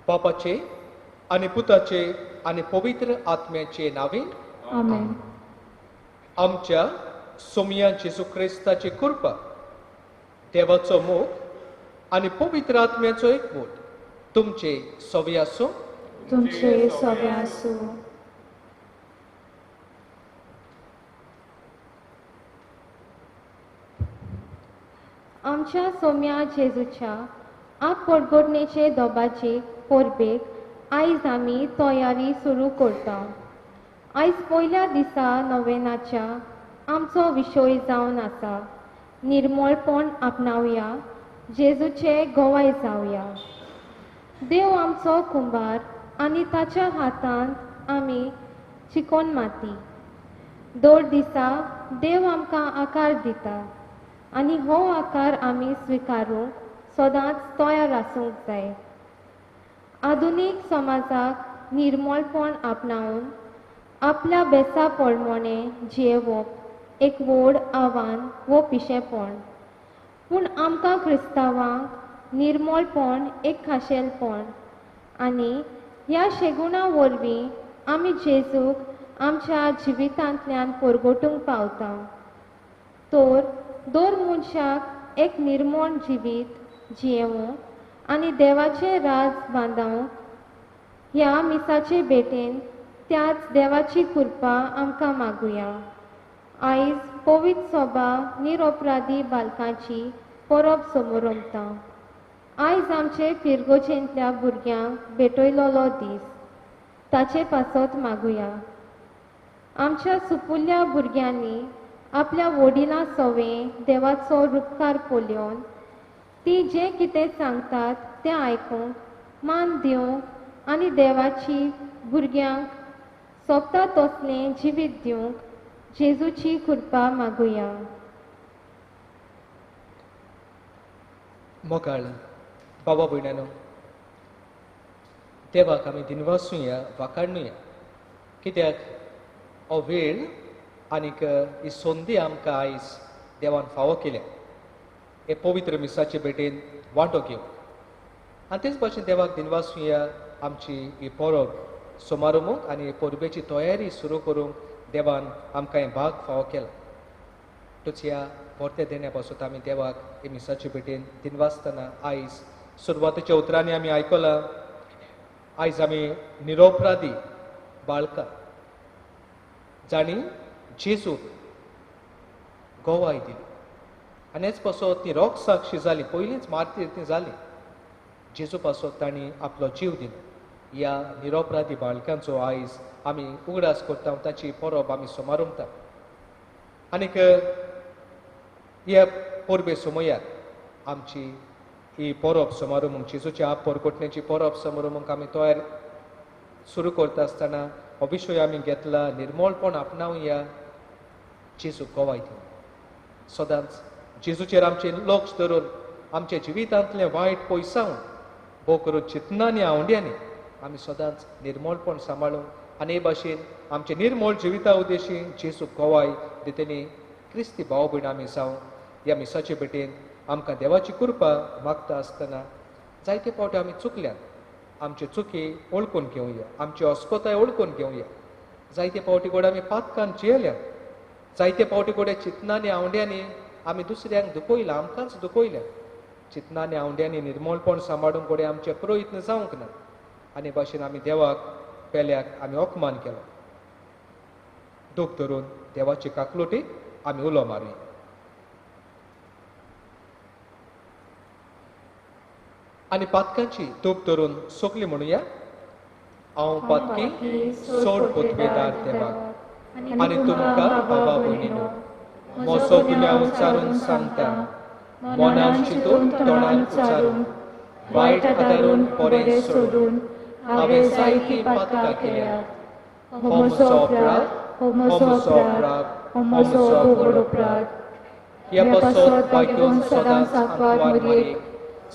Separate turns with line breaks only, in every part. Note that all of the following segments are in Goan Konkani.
बापाचे आनी पुताचे आनी पवित्र आत्म्याचे नावे
आमेन।
आमच्या सोमया जेजू क्रिस्ताची कृपा, देवाचो मोग आनी पवित्र आत्म्याचो एकमूट तुमचे सवे आसूं,
तुमचे सवे आसूं।
आमच्या सोम्या जेजूच्या आप परगटणेचे दोबाचे परबेक आयज आमी तयारी सुरू करता। आयज पयल्या दिसा नोवेनाच्या आमचो विशय जावन आसा निर्मळपण आपणावया, जेजूचे गोवाय जावया। देव आमचो कुंभार आनी ताच्या हातांत आमी चिकन माती। दर दिसा देव आमकां आकार दिता आनी हो आकार आमी स्विकारूंक सदांच तयार आसूंक जाय। आधुनीक समाजाक निर्मळपण आपणावन आपल्या बेसा प्रमाणे जियेवप एक व्हड आव्हान वो पिशेपण, पूण आमकां क्रिस्तांवांक निर्मळपण एक खाशेलपण आनी ह्या शेगुणा वरवीं आमी जेजूक आमच्या जिवितांतल्यान परगटूंक पावता। तर दर मनशाक एक निर्मळ जिवीत जियेवंक आनी देवाचें राज बांदूंक ह्या मिसाचे भेटेन त्याच देवाची कृपा आमकां मागुया। आयज पवित्र सोबा निरपराधी बालकांची परब समोरमता। आयज आमचे फिरगोजेंतल्या भुरग्यांक भेटयलोलो दीस, ताचे पासत मागुया। आमच्या सुपुल्ल्या भुरग्यांनी आपल्या वडिलां सवें देवाचो रुपकार पळोवन ती जें कितें सांगतात तें आयकूंक, मान दिवंक आनी देवाची भुरग्यांक सोबता तसलें जिवीत दिवंक जेजूची कृपा मागुया।
मोगाळ बाबा भयणानो, देवाक आमी दिनवासुया, वाखाणुया, कित्याक हो वेळ आनीक ही संदी आमकां आयज देवान फावो केल्या हे पवित्र मिसाचे भेटेन वांटो घेवंक। आनी तेच भाशेन देवाक दिनवासुया आमची ही परब समारोमूंक आनी परबेची तयारी सुरू करूंक देवान आमकां हें भाग फावो केला। तूच ह्या परते देण्या पासून आमी देवाक हे मिसाचे भेटेन दिनवासतना आयज सुरवातेच्या उतरांनी आमी आयकलां, आयज आमी निरोपराधी बाळकां जांणी जेजूक गोवाय दिली आनी हेच पासत ती रोग साक्षी जाली, पयलींच मार्तीर ती जाली, जेजू पासत तांणी आपलो जीव दिलो। ह्या निरोपराधी बाळकांचो आयज आमी उगडास करता, ताची परब आमी समारंभता। आनीक ह्या परबे समयार आमची ही परब समारंभ, जेजूच्या आप परगटणेची परब समारंभूंक आमी तयार सुरू करता आसतना हो विशय आमी घेतला, निर्मळपण आपणावया, जेजूक गोवाय दिवं। सदांच जेजूचेर आमचें लक्ष धरून आमच्या जिवितांतलें वायट पयसावन भोव करून चिंतनांनी आवंड्यांनी आमी सदांच निर्मळपण सांबाळून आनी हे भाशेन आमचे निर्मळ जिविता उद्देशी जेजूक गोवाय दितली क्रिस्ती भाव भयण आमी जावं। ह्या मिसाचे भेटेन आमकां देवाची कृपा मागता आसतना जायते फावटी आमी चुकल्यात. आमचे चुकी वळखून घेवया, आमची अस्कोताय वळखून घेवया. जायते फावटी गोडे आमी पातकान जियेल्यात, जायते फावटी गोडे चिंतनांनी आवंड्यांनी आमी दुसऱ्यांक दुखयला, आमकांच दुखयल्या. चिंतनांनी आवंड्यांनी निर्मळपण सांबाळूंक गोडे आमचे प्रयत्न जावंक ना आनी भाशेन आमी देवाक पेल्याक आमी अपमान केलो. दूख धरून देवाची काकलुटी आमी उलो मारुया. आनी पातकांची दूख धरून सगली म्हणुया, हांव पातकी सोड पोतवेदार देवाक आनी तुमकां बाबा भयणीनो म्हजो गुन्यांव उच्चारून सांगता, मनान चिंतून तोंडान उच्चारून वायट आदारून बरें सोडून हांवें जायतीं पातकां केल्यात. हो म्हजो अपराध, हो म्हजो अपराध, हो म्हजो व्हड अपराध. ह्या पासत भाग्योन सदांच आंकवार मरयेक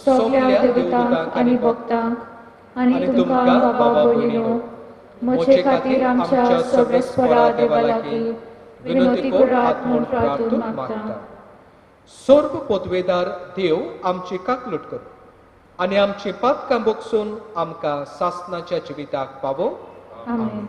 सगळ्या देवतांक आनी भक्तांक आनी तुमकां बाबा भयणीनो म्हजे खातीर आमच्या सर्वेस्परा देवा लागीं विनवती करात म्हूण प्रार्थून मागता.
सर्व पदवेदार देव आमची काकलूट करूं आनी आमची पातकां बोगसून आमकां सासनाच्या जिविताक पावो.
आमेन.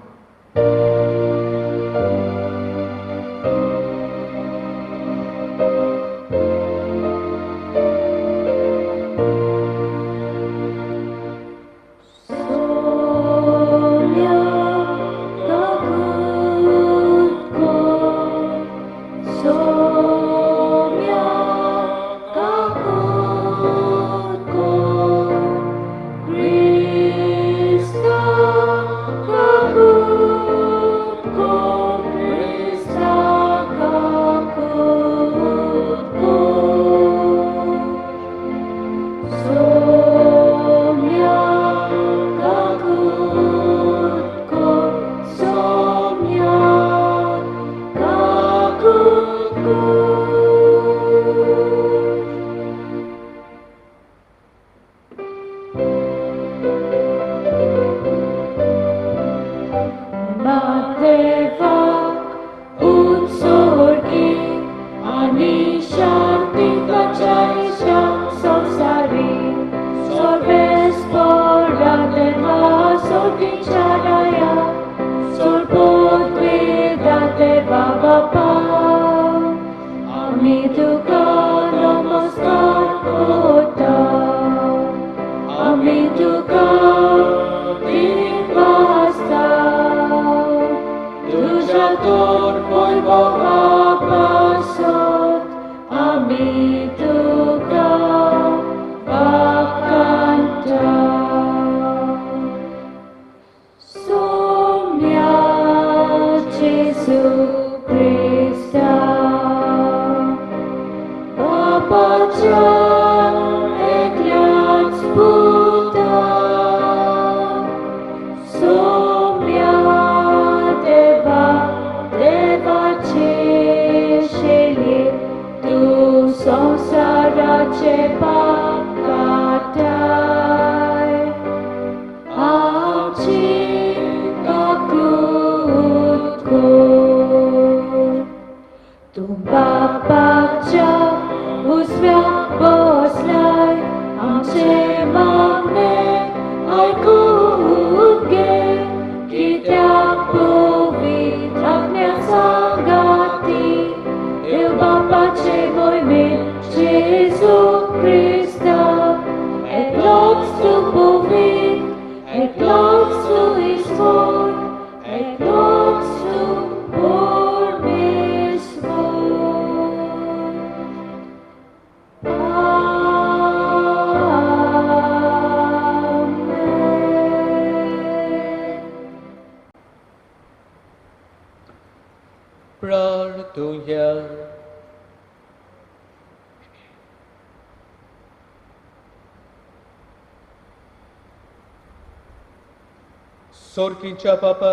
सोरकीच्या बापा,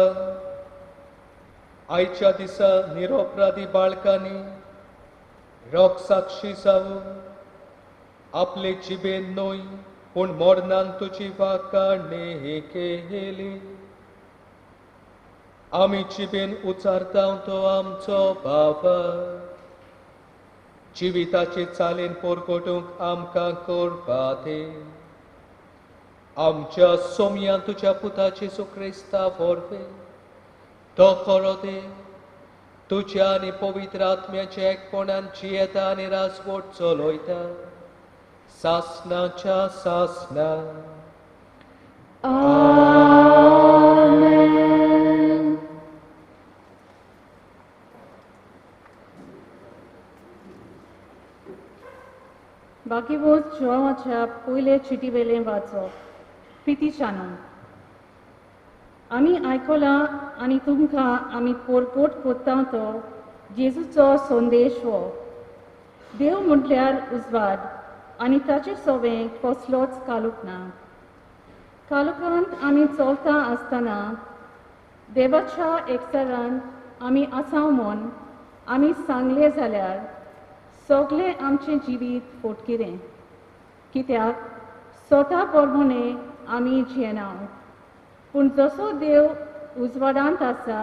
आयच्या दिसा निरोपराधी बाळकांनी रोग साक्षी जावं आपले जिबेन न्हय पूण मरणान तुजी वाकाणी केली. आमी जिबेन उचारता तो आमचो बाबा. जिविताचे चालीन पोरकोटूंक आमकां करपा दे. आमच्या सोमयान तुज्या पुता जेजू क्रिस्ता वरवीं तो खरो देव तुज्या आनी पवित्र आत्म्याच्या एकपणान जियेता आनी राजवट चलयता सासनाच्या सासना.
आमेन.
बाकीबोध जुवांवाच्या पयले चिटी वेलें वाचप. प्रितीच्यानो, आमी आयकलां आनी तुमकां आमी पोरपोट कोत्ता तो जेजूचो संदेश हो. देव म्हटल्यार उजवाड आनी ताचे सवें कसलोच कालूक ना. कालुकांत आमी चलता आसतना देवाच्या एकचारान आमी आसा म्हूण आमी सांगलें जाल्यार सगळें आमचें जिवीत फोटकिरें, कित्याक स्वता प्रमाणे आमी जियेना. पूण जसो देव उजवाडांत आसा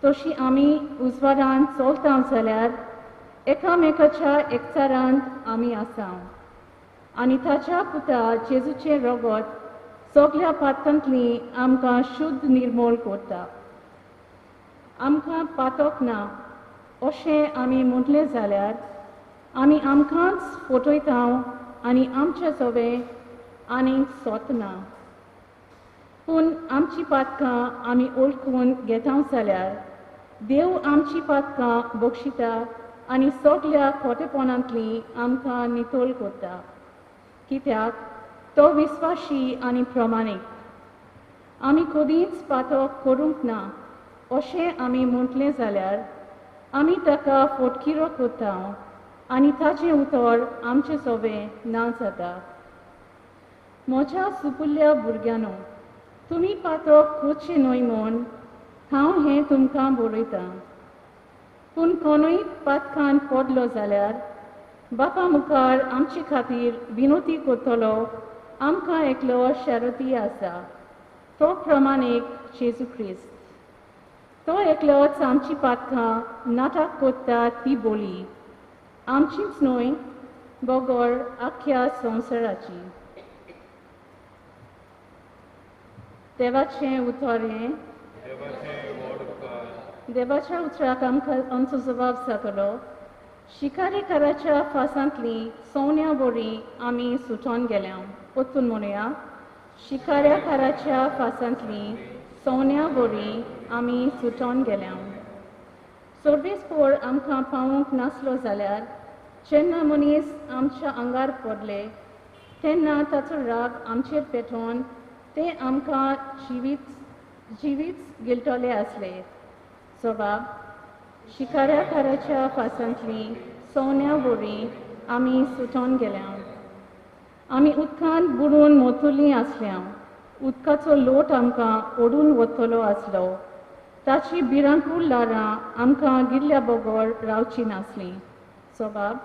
तशी आमी उजवाडांत चलता जाल्यार एकामेकाच्या एकचारांत आमी आसा आनी ताच्या पुता जेजूचें रगत सगळ्या पातकांतली आमकां शुद्ध निर्मूल करता. आमकां पातक ना अशें आमी म्हटलें जाल्यार आमी आमकांच फटयता आनी आमचें सवें आनीक सोत ना. पूण आमची पातकां आमी ओळखून घेता जाल्यार देव आमची पातकां बक्षिता आनी सगळ्या खोटेपणांतली आमकां नितळ करता, कित्याक तो विस्वाशी आनी प्रमाणीक. आमी कदींच पातक करूंक ना अशें आमी म्हटलें जाल्यार आमी ताका फोटकिरो करता आनी ताचें उतर आमचें सवें ना जाता. म्हज्या सुपुल्ल्या भुरग्यांनो, तुमी पातक करचें न्हय म्हूण हांव हें तुमकां बरयतां. पूण कोणूय पातकान पडलो जाल्यार बापा मुखार आमचे खातीर विनोती करतलो आमकां एकलो शरती आसा, तो प्रमाणीक जेजू क्रिस्त. तो एकलोच आमची पातकां नाटक करता ती बोली आमचीच न्हय बगर आख्ख्या संवसाराची. देवाचें उतर हें. देवाच्या उतराक आमकां आमचो जबाब जातलो. शिकारीकाराच्या फासांतली सोन्या बरी आमी सुटोन गेल्या. परतून म्हणुया, शिकाऱ्याकाराच्या फासांतली सोन्या बरी आमी सुटोन गेल्या. सर्वीस पोर आमकां पावूंक नासलो जाल्यार जेन्ना मनीस आमच्या आंगार पडले तेन्ना ताचो राग आमचेर पेटोवन ते आमकां जिवीत गिळटले आसले. जबाब, शिकाऱ्याकाराच्या फासांतली सोन्या वरी आमी सुटोन गेल्या. आमी उदकांत बुडून मोतुलीं आसल्या. उदकाचो लोट आमकां ओडून वतलो आसलो. ताची भिरांकूळ ल्हारां आमकां गिल्ल्या बगर रावची नासलीं. जबाब,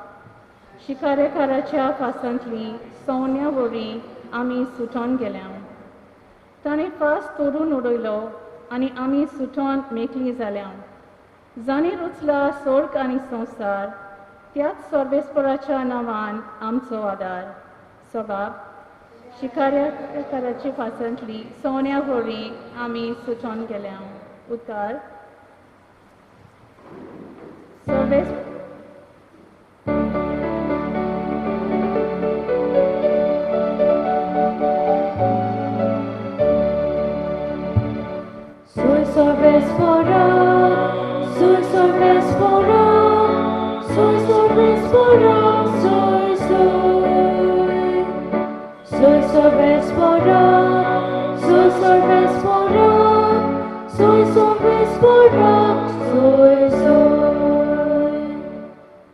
शिकारेकाराच्या फासांतली सोन्या वरी आमी सुटोन गेल्या. ताणें फास तोडून उडयलो आनी आमी सुटोन मेकळीं जाल्या. जाणें रचला स्वर्ग आनी संवसार त्याच सर्वेस्पराच्या नांवान आमचो आदार. जबाब, शिकाऱ्याकाराच्या फासांतली सोन्या वरी आमी सुटोन गेल्या. उतर सर्वेस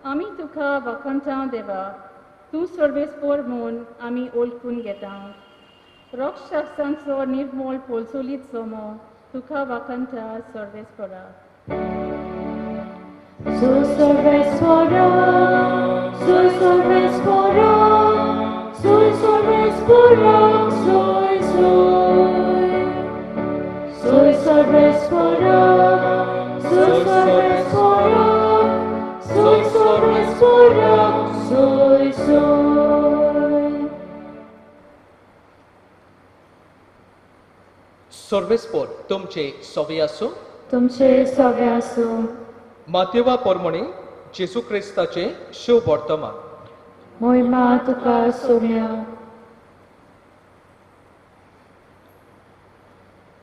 आमी तुका वाखणटा देवा, तूं सर्वेस्पोर म्हूण आमी ओळखून घेता. रोक्षांचो निर्मोल पोलसोलीत सोमो तुका वाखणटा सर्वेस्पोरा.
Soy सर्वेस्पोरा, soy सर्वेस्पोरा, soy soy. Soy सर्वेस्पोरा, soy सर्वेस्पोरा, soy सर्वेस्पोरा,
सर्वेस्पोर तुमचे सवे आसूं,
तुमचे सवे आसूं।
मातेवा पोरमणी जेजू क्रिस्ताचे शुभ वर्तमान।
मोहिमा तुका सोम्या।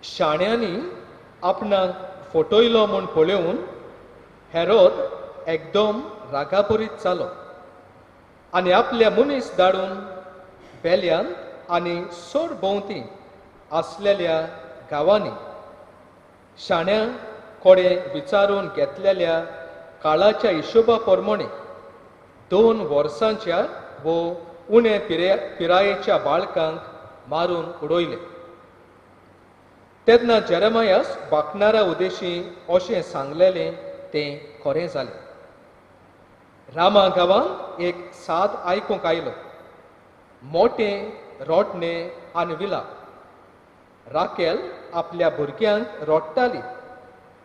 शाण्यांनी आपणाक फटयलो म्हूण पळोवन हेरोद एकदम रागापरीत जालो आनी आपल्या मनीस धाडून बेल्यान आनी सोड भोंवती आसलेल्या गांवांनी शाण्या कोडे विचारून घेतलेल्या काळाच्या हिशोबा प्रमाणे 2 वर्सांच्या वो उणे पिरायेच्या बाळकांक मारून उडयले। तेन्ना जेरेमायास बाकणारा उदेशी अशें सांगलेलें तें खरें जालें। रामा गांवांत एक साद आयकूंक आयलो, मोटें रोटणें आनी विलाप। राकेल आपल्या भुरग्यांक रोडटाली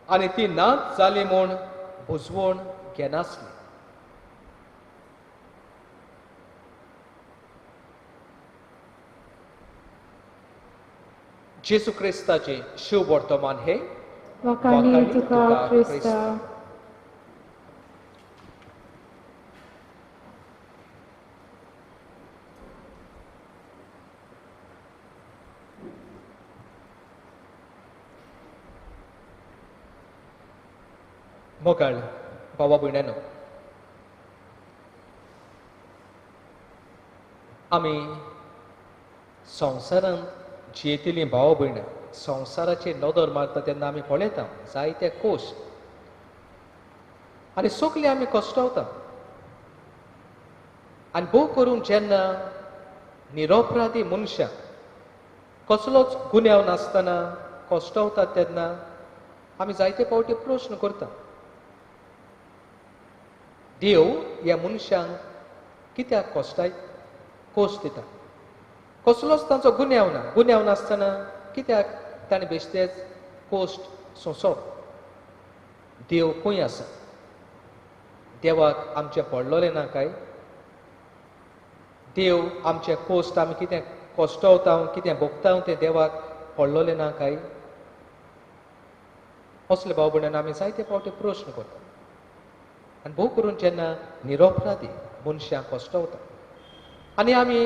आनी ती नाच जाली म्हूण बुजवण घेनासली। जेजू क्रिस्ताचे शुभ वर्तमान हे
वाखाणी तुका क्रिस्ता।
मोगाळ भावा भयणांनो, आमी संवसारांत जियेतलीं भाव भयणां संवसाराचेर नदर मारता तेन्ना आमी पळयता जायते कोश आनी सगळीं आमी कश्टावता आनी भोव करून जेन्ना निरपराधी मनशां कसलोच गुन्यांव नासतना कश्टावतात तेन्ना आमी जायते फावटी प्रश्न करता, देव ह्या मनशांक कित्याक कश्टाय कोश दिता? कसलोच तांचो गुन्यांव ना, गुन्यांव नासतना कित्याक ताणें बेश्टेच कोश्ट सोंसप? देव खंय आसा? देवाक आमचें पडलोलें ना काय? देव आमचें कोश्ट आमी कितें कश्टवता कितें भोगता तें देवाक पडलोलें ना काय? असले भाव भयणांनो आमी जायते फावटी प्रश्न करता आनी भोव करून जेन्ना निरपराधी मनशां कश्टवता आनी आमी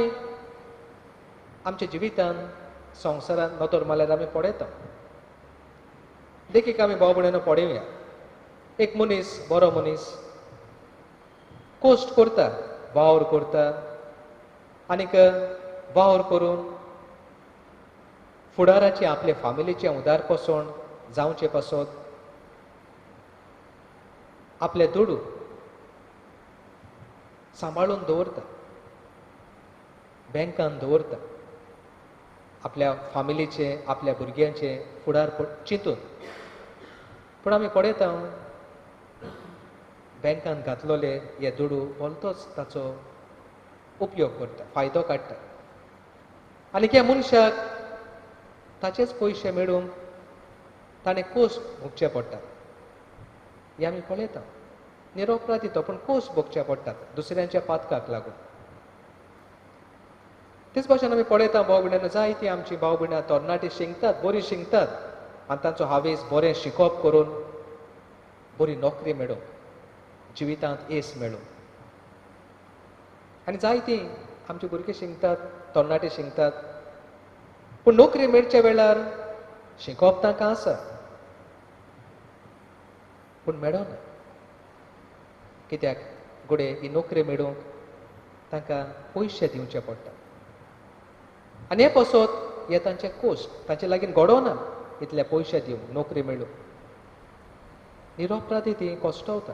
आमच्या जिवितान संवसारान नदर मारल्यार आमी पळयता। देखीक आमी भाव भयणांनो पळोवया, एक मनीस बरो मनीस कश्ट करता, वावर करता आनीक वावर करून फुडाराचें आपले फामिलीचें उदार पोसण जावचे पासत आपले दुडू सांबाळून दवरता, बँकान दवरता, आपल्या फामिलीचे आपल्या भुरग्यांचे फुडार चिंतून। पूण आमी पळयता बँकान घातलोले हे दुडू भलतोच ताचो उपयोग करता, फायदो काडटा आनी त्या मनशाक ताचेच पयशे मेळूंक ताणें कोस भोगचे पडटात। हे आमी पळयता, निरपराधी तो पूण कोस भोगचे पडटात दुसऱ्यांच्या पातकाक लागून। तेच भाशेन आमी पळयता भाव भयणांनो जायतीं आमची भाव भयणां तरणाटी शिकतात, बरी शिकतात आनी तांचो हावेस बरें शिकप करून बरी नोकरी मेळोवंक, जिवितांत येस मेळोवंक। आनी जायतीं आमची भुरगीं शिकतात, तरणाटे शिकतात, पूण नोकरी मेळच्या वेळार शिकप तांकां आसा पूण मेळना। कित्याक घडये ही नोकरी मेळोवंक तांकां पयशे दिवचे पडटा आनी हे पासत हे तांचे कोश तांचे लागीं घडोना इतले पयशे दिवंक नोकरी मेळूंक। निरपराधी ती कश्टवता।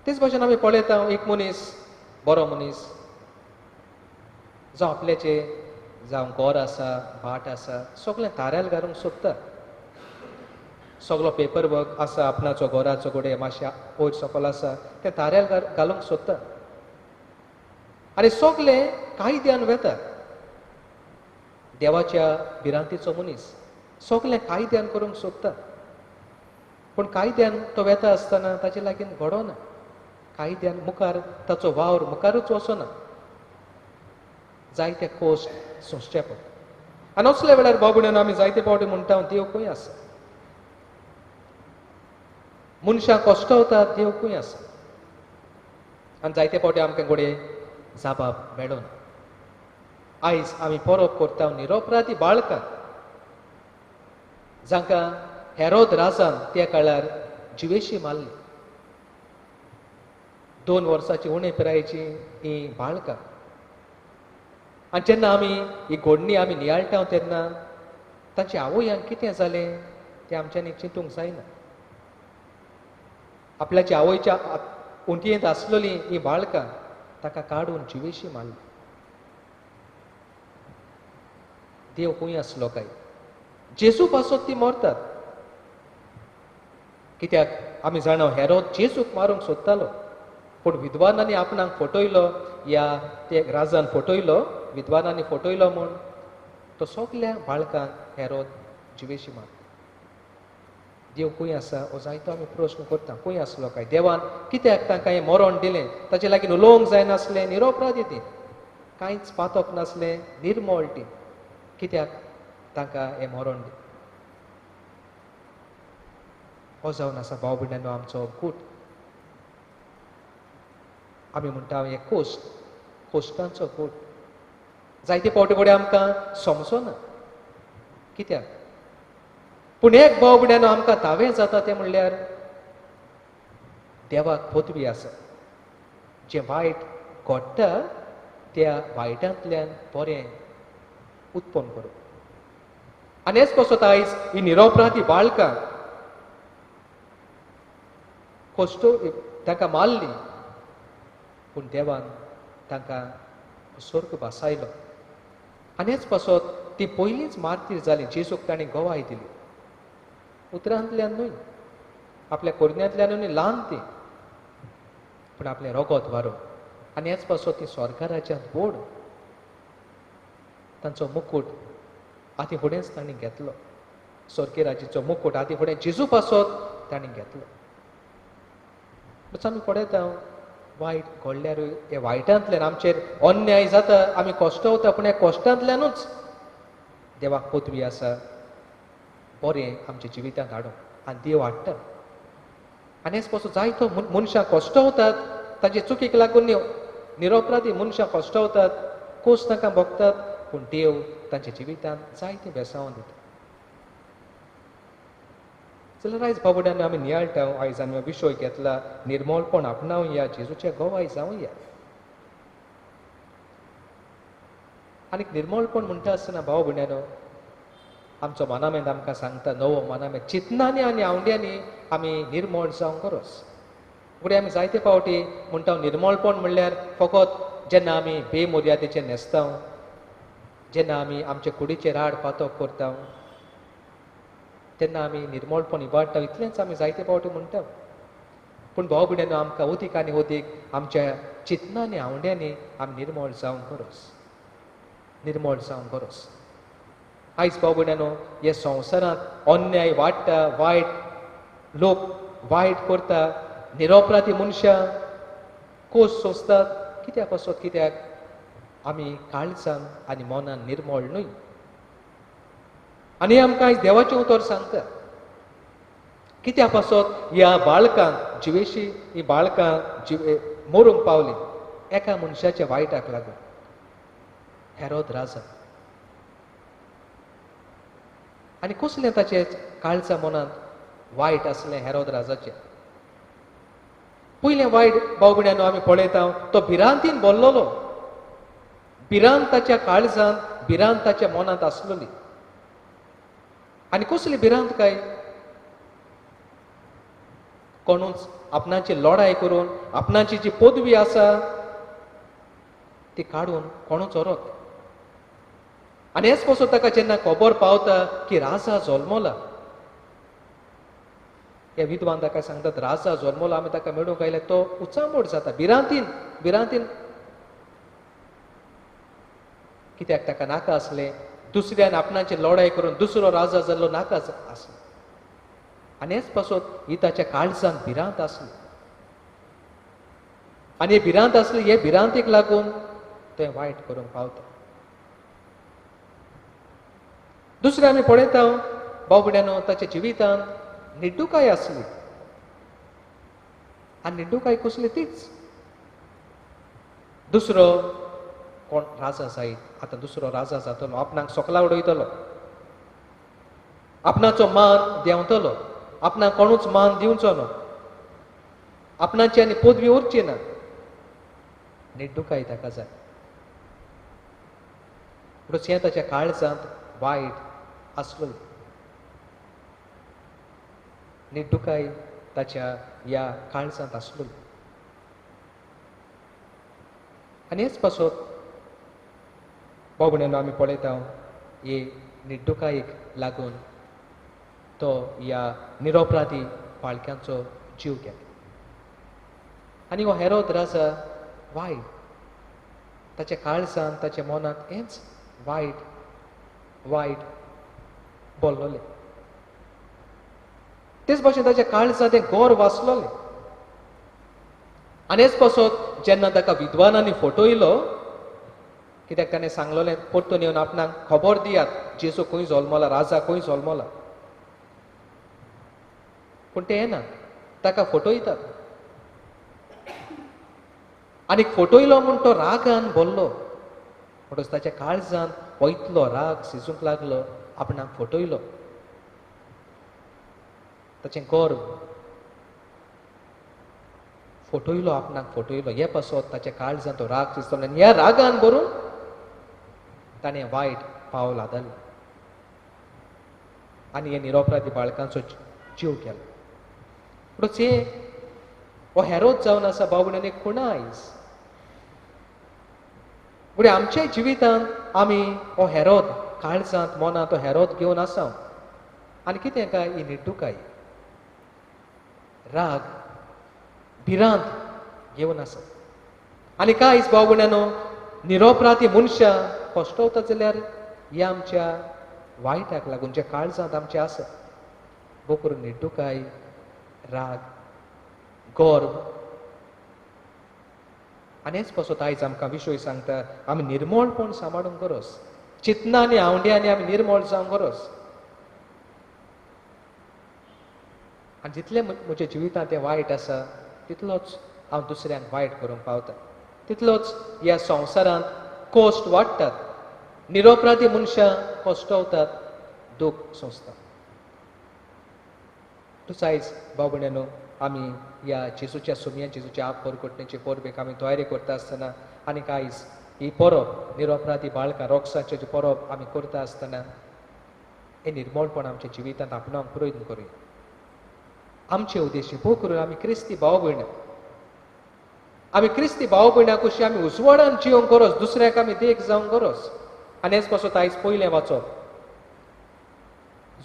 तेच भाशेन आमी पळयता एक मनीस बरो मनीस जावं आपल्याचे जावं घर आसा, भाट आसा, सगळें ताऱ्याल घालूंक सोदता, सगळो पेपर वर्क आसा आपणाचो घराचो घडये मातशें वयर सकयल आसा तें ताऱ्याल घालूंक सोदता आनी सगळें कायद्यान वेता। देवाच्या भिरांतीचो मनीस सगळें कायद्यान करूंक सोदता पूण कायद्यान तो वेता आसतना ताचे लागीं घडोना, कायद्यान मुखार ताचो वावर मुखारूच वचना, जायते कोश्ट सोंसचे पडटा। आनी असल्या वेळार बाबुण्यान आमी जायते फावटी म्हणटा, देव खंय आसा? मनशां कश्टवतात, देव खंय आसा? आनी जायते फावटी आमकां घडये जाबाब मेळना. आयज आमी परब करता निरपराधी बाळकां जांकां हेरोद राजान त्या काळार जिवेशी मारली. 2 वर्साची उणे पिरायेची ही बाळकां. आनी जेन्ना आमी ही घडणी आमी नियाळटा तेन्ना तांच्या आवयांक कितें जालें तें आमच्यांनी चिंतूंक जायना. आपल्याच्या आवयच्या उंटयेंत आसलेली ही बाळकां ताका काडून जिवेशी मारली. देव खंय आसलो काय? जेजू पासत ती मरतात. कित्याक आमी जाणा हेरोद जेजूक मारूंक सोदतालो, पूण विद्वानांनी आपणाक फटयलो, या ते राजान फटयलो, विद्वानांनी फटयलो म्हूण तो सगल्या बाळकांक हेरोद जिवेशी मारता. देव खंय आसा हो जायतो आमी प्रस्न करता. खंय आसलो काय? देवान कित्याक तांकां हें मरण दिलें? ताचे लागीं उलोवंक जायनासलें, निरपराधी ती, कांयच पातक नासलें, निर्मळ ती, कित्याक तांकां हें मरण दिलें? हो जावन आसा भाव भयणांनो आमचो गूट. आमी म्हणटा हे कोश्ट, कोश्टांचो गूट. जायते फावटी कडेन आमकां समजना कित्याक, पूण एक भाव भयणांनो आमकां दावें जाता तें म्हणल्यार देवाक पदवी आसा. जें वायट घडटा त्या वायटांतल्यान बरें उत्पन्न करूं. आनी हेच पासत आयज ही निरपराधी बाळकां कश्ट तांकां मारली, पूण देवान तांकां स्वर्ग भासायलो. आनी हेच पासत ती पयलींच मार्तीर जाली. जेजूक तांणी गवाय दिली, उतरांतल्यान न्हय, आपल्या कोरण्यांतल्यान न्हय, ल्हान ती, पूण आपलें रगत वारोवन. आनी हेच पासत ती स्वर्गाराज्यांत व्हड तांचो मुकूट आदी फुडेंच तांणी घेतलो. स्वर्गीय राजाचो मुकूट आदी फुडें जेजू पासत तांणी घेतलो. बस आमी पळयता वायट घडल्यारूय हे वायटांतल्यान आमचेर अन्याय जाता, आमी कश्टवता, पूण ह्या कश्टांतल्यानूच देवाक पदवी आसा बरें आमच्या जिवितांत हाडूंक, आनी देव हाडटा. आनी हेच पासून जायतो मनशां कश्टवतात, तांचे चुकीक लागून निरपराधी मनशां कश्टवतात, कोस तांकां भोगतात, पूण देव तांच्या जिवितांत जायतीं बेसांवां दिता. जाल्यार आयज बाबड्यांनी आमी नियाळटा, आयज आमी विशय घेतला निर्मळपण आपणावया, जेजूचे गवाय जावया. आनी निर्मळपण म्हणटा आसतना भाव भयणांनो आमचो मनामेंत आमकां सांगता, नवो मनामेंत चिंतनांनी आनी आवड्यांनी आमी निर्मळ जावंक गरज. फुडें आमी जायते फावटी म्हणटा निर्मळपण म्हणल्यार फकत जेन्ना आमी बेमर्यादेचें न्हेसता, जेन्ना आमी आमचे कुडीचेर आड पातक करता तेन्ना आमी निर्मळपण इबाडटा, इतलेंच आमी जायते फावटी म्हणटा. पूण भाव भयणांनो आमकां अदीक आनी अदीक आमच्या चिंतनांनी आवड्यांनी आमी निर्मळ जावंक गरज, निर्मळ जावंक गरज. आयज भाव भयणांनो हे संवसारांत अन्याय वाडटा, वायट लोक वायट करता, निरपराधी मनशां कोस सोंसतात. कित्याक पासत? कित्याक आमी काळजान आनी मनान निर्मळ न्हय. आनी आमकां आयज देवाचें उतर सांगता कित्या पासत ह्या बाळकांक जिवेशी ही बाळकां जिवे मरूंक पावली एका मनशाच्या वायटाक लागून, हेरोद राजा. आनी कसलें ताचें काळजा मनांत वायट आसलें हेरोद राजाचें? पयलें वायट भाव भयणांनो आमी पळयता तो भिरांतीन भरलेलो, भिरांत ताच्या काळजांत, भिरांत ताच्या मनांत आसलेली. आनी कसली भिरांत काय? कोणूच आपणाची लढाय करून आपणाची जी पदवी आसा ती काडून कोणूच व्हरत. आनी हेच पासून ताका जेन्ना खबर पावता की राजा जल्मला, ह्या विद्वान ताका सांगतात राजा जल्मला, आमी ताका मेळूंक आयले, तो उचांबळ जाता भिरांतीन, भिरांतीन. कित्याक ताका नाका आसलें दुसऱ्यान आपणाची लढाय करून दुसरो राजा जाल्लो नाका आसलो. आनी हेच पासत ही ताच्या काळजान भिरांत आसली. आनी भिरांत आसली, हे भिरांतीक लागून तें वायट करूंक पावता. दुसरें आमी पळयता भाव भयणांनो ताच्या जिवितांत निड्डुकाय आसली आनी निड्डुकाय कसली तीच. दुसरो कोण राजा जायत, आतां दुसरो राजा जातलो, आपणाक सोकला उडयतलो, आपणाचो मान देंवतलो, आपणाक कोणूच मान दिवचो न्हू, आपणाची आनी पदवी उरची ना. निड्डुकाय ताका जाय. म्हणून हें ताच्या काळजांत वायट आसलो. निड्डुकाय ताच्या ह्या काळजांत आसलो. आनी हेच पासत भाव भयणांनो आमी पळयता हे निड्डुकायेक लागून तो ह्या निरपराधी पालक्यांचो जीव घेता. आनी हो हेरोद राजा वायट, ताच्या काळजांत ताच्या मनांत हेंच वायट वायट बोल्लोलें. तेच भाशेन ताच्या काळजांत तें गोर वाचलोलें. आनी हेच पासत जेन्ना ताका विद्वानांनी फटयलो, कित्याक ताणें सांगलोलें परतून येवन आपणाक खबर दियात जेजू खंय जल्मला, राजा खंय जल्मला. पूण ते येना, ताका फटयतात. आनी फटयलो म्हूण तो रागान बोल्लो. म्हणटच ताच्या काळजान हो इतलो राग शिजूंक लागलो, आपणाक फटयलो. ताचें गर्व फटयलो, आपणाक फटयलो. हे पासत ताच्या काळजान तो राग शिजलो आनी ह्या रागान भरून ताणें वायट पावल आदारलें आनी हे निरपराधी बाळकांचो जीव केलो. म्हणटच हे हो हेरोद जावन आसा भाव भयणांनी खुणा आयज. म्हणजे आमच्या जिवितांत आमी हो हेरोद काळजांत मनांत तो हेरोद घेवन आसा. आनी कितें काय ही निड्डुकाय, राग, भिरांत घेवन आसा. आनी कांय भाव भयणांनो निरपराधी मनशां कश्टवता जाल्यार ह्या आमच्या वायटाक लागून जे काळजांत आमचे आसा, बोकरून निड्डुकाय, राग, गर्व. आनी हेच पासत आयज आमकां विशय सांगता आमी निर्मळपण सांबाळूंक गरज, चिंतना आनी आवंड्यांनी आमी निर्मळ जावंक गरज. आनी जितलें म्हज्या जिवितांत तें वायट आसा तितलोच हांव दुसऱ्यांक वायट करूंक पावता, तितलोच ह्या संवसारांत कश्ट वाडटात, निरपराधी मनशां कश्टवतात, दूख सोंसतात. तूं आयज भाव भयणांनो आमी ह्या जेजूच्या सुमया जेजूच्या आप परगटणेचे परबेक आमी तयारी करता आसतना आनी आयज ही परब निरपराधी बाळकां रोक्साचे जी परब आमी करता आसतना हें निर्मळपण आमच्या जिवितांत आपणावंक प्रयत्न करुया. आमचे उद्देश भोव करून आमी क्रिस्ती भाव भयणां, आमी क्रिस्ती भाव भयणां कशी आमी उजवाडान जिवंक गरज, दुसऱ्याक आमी देख जावंक गरज. आनी हेच पासत आयज पयलें वाचप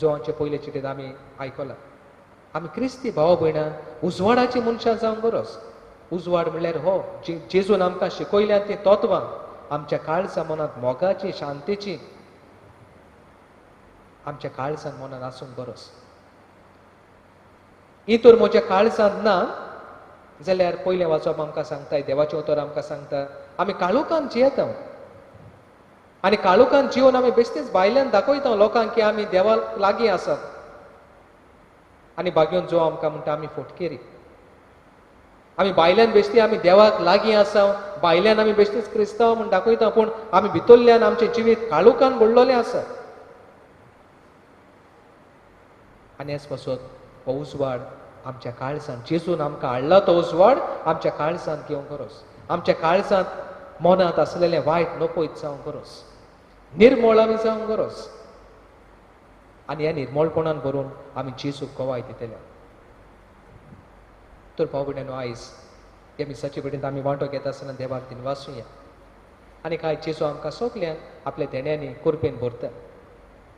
जोवांचे पयले चिटींत आमी आयकलां, आमी क्रिस्ती भाव भयणां उजवाडाची मनशां जावंक गरज. उजवाड म्हणल्यार हो जेजून आमकां शिकयल्या तीं तत्वां आमच्या काळजा मनांत मोगाची, शांतीची आमच्या काळजान मनांत आसूंक गरज. ही तर म्हज्या काळजांत ना जाल्यार पयलें वाचप आमकां सांगता, देवाचें उतर आमकां सांगता आमी काळोखान जियेता आनी काळोखान जिवन आमी बेश्टेच भायल्यान दाखयता लोकांक की आमी देवा लागीं आसात. आनी भाग्योन जो आमकां म्हणटा आमी फोटकेरी, आमी भायल्यान बेश्टी आमी देवाक लागीं आसा, भायल्यान आमी बेश्टीच क्रिस्तांव म्हूण दाखयता, पूण आमी भितरल्यान आमचें जिवीत काळोखान बुडलोलें आसा. आनी हेच पासत हो उजवाड आमच्या काळजान जेजून आमकां हाडला तो उजवाड आमच्या काळजांत घेवंक गरज, आमच्या काळजांत मनांत आसलेलें वायट नपयत जावंक गरज, निर्मळ आमी जावंक गरज. आनी ह्या निर्मळपणान भरून आमी जेजूक गवाय दितले. तर भाव भयणांनो आयज ह्या मिसाचे भेटेंत आमी वांटो घेता आसतना देवाक दिनवासुया. आनी काय जेजू आमकां सगल्यांक आपल्या देण्यांनी कुरपेन भरता,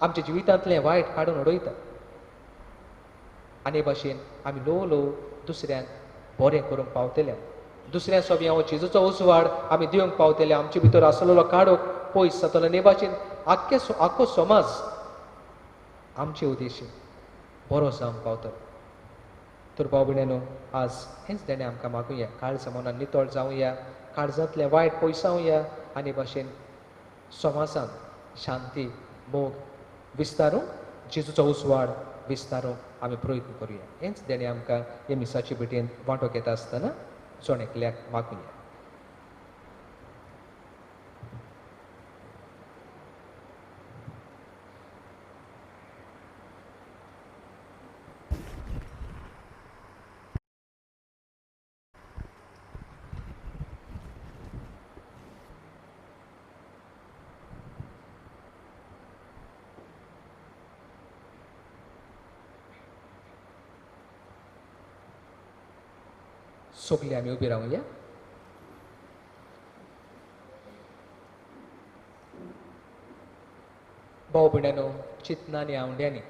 आमच्या जिवितांतलें वायट काडून उडयता. आनी हे भाशेन आमी ल्हव ल्हव दुसऱ्यांक बरें करूंक पावतले, दुसऱ्या सोबी हो जेजूचो उजवाड आमी दिवंक पावतले, आमचे भितर आसलेलो काडूक पयस जातलो. आनी हे भाशेन आख्खो समाज आमचे उद्देशी बरो जावंक पावतलो. तर भाव भयणांनो आज हेंच देणें आमकां मागुया, काळजा मनान नितळ जावया, काळजांतलें वायट पयसावया आनी भाशेन समाजांत शांती, मोग विस्तारूंक, जेजूचो उजवाड विस्तारूंक आमी प्रयत्न करुया. हेंच देणें आमकां हे मिसाचे भेटेन वांटो घेता आसतना जण एकल्याक मागुया. सगळीं आमी उबी रावया. भाव भयणांनो, चिंतनांनी आवड्यांनी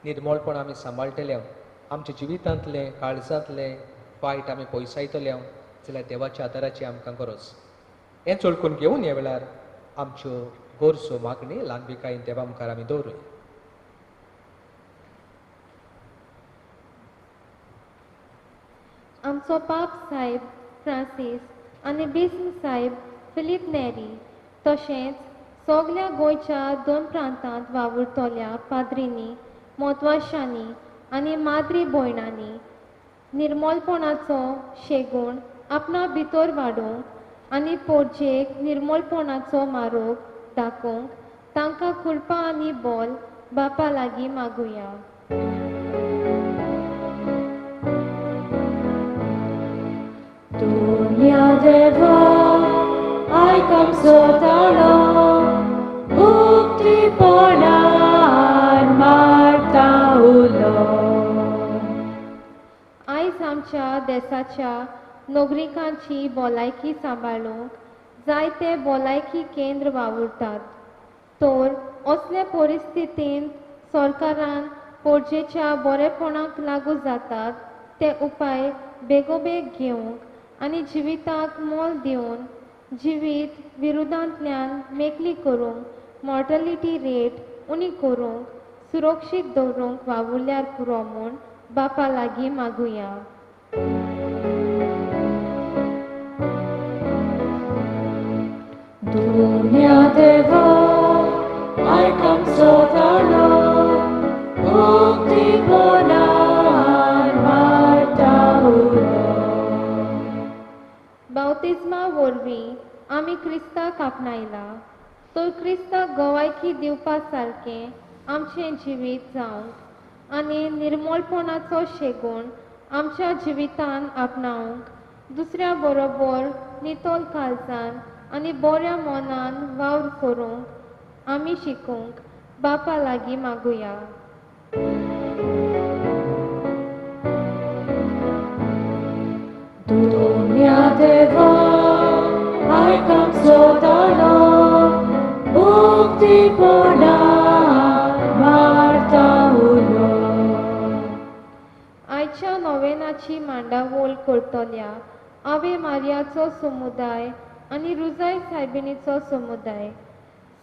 निर्मळपण आमी सांबाळटले, आमच्या जिवितांतलें काळजांतलें वायट आमी पयसायतले जाल्यार देवाच्या आदाराची आमकां गरज. हें चळकून घेवन ह्या वेळार आमच्यो गरजो मागणी ल्हानभिकायेन देवा मुखार आमी दवरुया.
आमचो पाप साहेब फ्रांसीस आनी बिस्म साहेब फिलीप नेरी तशेंच सगल्या गोंयच्या दोन प्रांतांत वावुरतल्या पाद्रींनी, मोतवाशांनी आनी माद्री भयणांनी निर्मलपणाचो शेगूण आपणा भितर वाडोवंक आनी पोरजेक निर्मलपणाचो मारोग दाखोवंक तांकां कृपा आनी बोल बापा लागीं मागुया.
Dunia Deva, आयक आमचो ताळो, उक्तीपणान मारता उलो.
आयज आमच्या देसाच्या नागरिकांची भलायकी सांबाळूंक जायते भलायकी केंद्र वावुरतात, तर असले परिस्थितींत सरकारान पोरजेच्या बरेपणाक लागू जातात ते उपाय बेगोबेग घेवंक आनी जिविताक मोल दिवन जिवीत विरोधांतल्यान मेकळी करूंक, मॉर्टलिटी रेट उणी करूंक, सुरक्षीत दवरूंक वावुरल्यार पुरो म्हूण बापा लागीं मागुया.
Dunia Deva, आयक आमचो ताळो, उक्तीपणान मारता उलो.
बावतिज्मा वरवीं आमी क्रिस्ताक आपणायला, तर क्रिस्ताक गवायकी दिवपा सारकें आमचें जिवीत जावंक आनी निर्मलपणाचो शेगूण आमच्या जिवितान आपणावंक, दुसऱ्या बरोबर नितळ काळजान आनी बऱ्या मनान वावर करूंक आमी शिकूंक बापा लागीं मागुया.
Dunia Deva, आयक आमचो ताळो, उक्तीपणान मारता उलो.
आयच्या नोवेनाची मांडावळ करतल्या आवे मारियाचो समुदाय आनी रुजाय सायबिणीचो समुदाय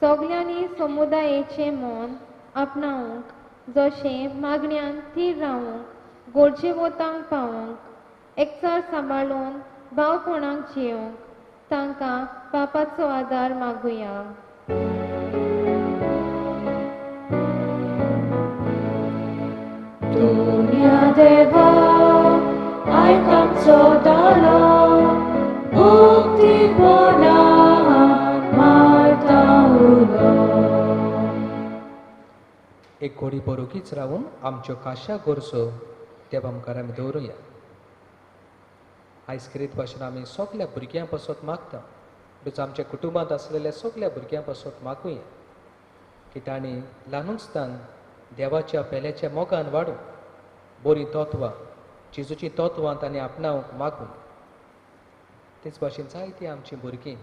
सगल्यांनी समुदायेचें मन आपणावंक, जशें मागण्यान थीर रावंक, गरजेवतांक पावोवंक, एकचार सांबाळून भावपणाक जियोवंक तांकां बापाचो आदार मागुया.
Dunia Deva, आयक आमचो ताळो, उक्तीपणान मारता उलो.
एक घोडी बरोगीच रावून आमच्यो खाशा गरजो देवा मुखार आमी दवरुया. आयज खेरीत भाशेन आमी सगल्या भुरग्यां पासत मागता, म्हणटकच आमच्या कुटुंबांत आसलेल्या सगल्या भुरग्यां पासत मागुया की तांणी ल्हानुस्तान देवाच्या पेल्याच्या मोगान वाडूं, बरीं तत्वां, जेजूचीं तत्वां तांणी आपणावंक मागूं. तेच भाशेन जायतीं आमचीं भुरगीं,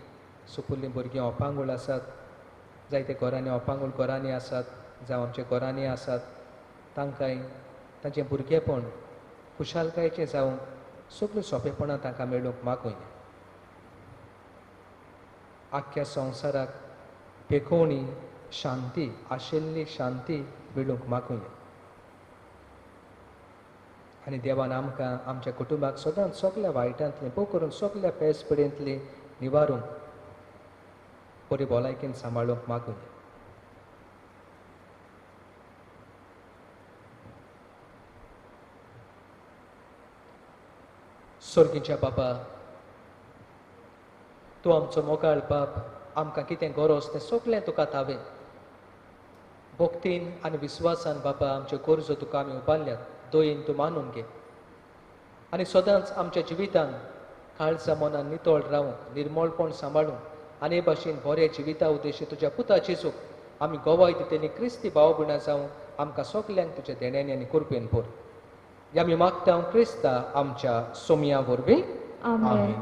सुपुल्लीं भुरगीं अपांगूळ आसात, जायते घरांनी अपांगूळ घरांनी आसात, जावं आमच्या घरांनी आसात, तांकांय तांचें भुरगेपण खुशालकायेचें जावंक सगळीं सोंपेपणां तांकां मेळूंक मागुया. आख्ख्या संवसाराक पेखोवणी शांती, आशिल्ली शांती मेळूंक मागुया. आनी देवान आमकां आमच्या कुटुंबाक सदांच सगल्या वायटांतलें, भोव करून सगल्या पेस पिडेंतलें निवारूंक, बरी भलायकेन सांबाळूंक मागुया. सोर्गीच्या बाबा, तूं आमचो मोगाळ बाप, आमकां कितें गरज तें सगळें तुका थावें. भक्तीन आनी विस्वासान बाबा आमच्यो गरजो तुका आमी उबारल्यात, दयेन तूं मानून घे आनी सदांच आमच्या जिवितान काळजा मनान नितळ रावूंक, निर्मळपण सांबाळूंक आनी हे भाशेन बऱ्या जिविता उद्देशी तुज्या पुता जेजूक आमी गोवाय दितली क्रिस्ती भाव भयणां जावंक आमकां सगल्यांक तुज्या देण्यांनी आनी कृपेन भर. ह्या आमी मागता क्रिस्ता आमच्या सोमया वरवीं.
आमेन.